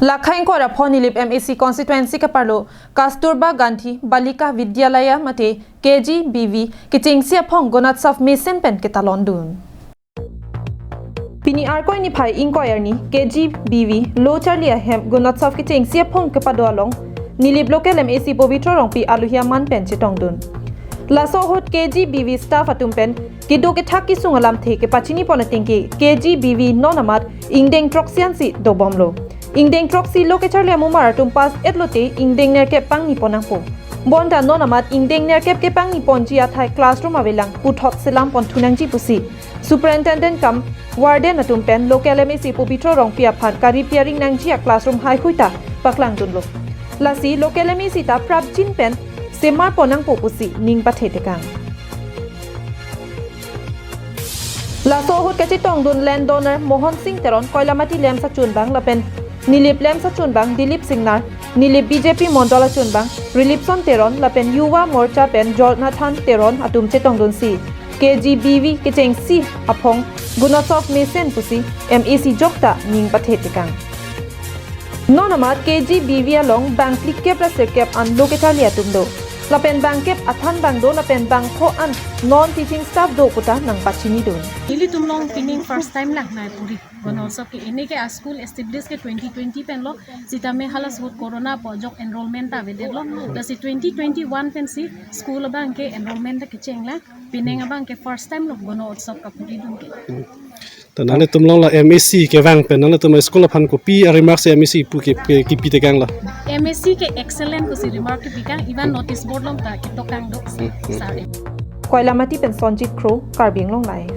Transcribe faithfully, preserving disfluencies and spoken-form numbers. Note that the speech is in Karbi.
Lakhai ingkoi ra pho Nilip M A C constituency keparlo Kasturba Gandhi Balika Vidyalaya mate K G B V kechengsi aphong Gunotsav mesen pen ketalon dun. Pini Arkoi niphai ingkoi arni K G B V lo charli ahem Gunotsav kechengsi aphong kepado along Nilip local M A C Pobitro Rongpi aluhi aman pen chetong dun. Laso ahut K G B V staff atum pen kedo kethak kesung alamthe kepachini pon atengke K G B V non amat ingdeng throksi ansi dobomlo. Ingdeng throksi lo kecharli amumar atum pass et lote ingdeng nerkep pangni pon nangpo. Bonta non amat ingdeng nerkep kepangni ponji athai classroom avelang puthot selam pon thu nangji pusi Superintendent cum Warden atum pen local M A C Pobitro Rongpi aphan kari piaring nangji a classroom haihui ta paklang dunlo. Lasi local M A C ta prapjin pen semar pon nangpo pusi ning pathe tekang. Laso ahut kachetong dun land donor Mohon Sing Teron Koilamati LAMPS achunbang lapen Nilip LAMPS achunbang Dilip Singnar, Nilip B J P Mondol achunbang Rilipson Teron lapen Yuva Morcha pen Jonathan Teron atum chetong dunsi K G B V kechengsi aphong Gunotsav mesen pusi M A C jokta ning pathe tekang. Non amat K G B V along bang phlikep ra sirkep an lo kecharli atum do. Lapen bangkep athan bang do lapen bangpho an non teaching staff do puta nangpachini dun. Nelitum along pining first time lang nai puri. Gunotsav ke ini ke a school establish ke twenty twenty pen lo. Sitame hala ahut corona pu ajok enrollment ta avedetlo. Lasi twenty twenty-one pensi school abang ke enrollment ta kecheng lang. Pining abang ke first time lo Gunotsav kapuri dun ke. Ta nanglitum along la M A C kevang pen nanglitum school aphan kopi a remarks M A C pu ke, ke, kipi tekang la? M A C ke excellent pusi remark kepikang, even notice board along ta ketokang do. Hmm, hmm. Sir. Koilamati pen Sonjit Kro, Karbi Anglong Live.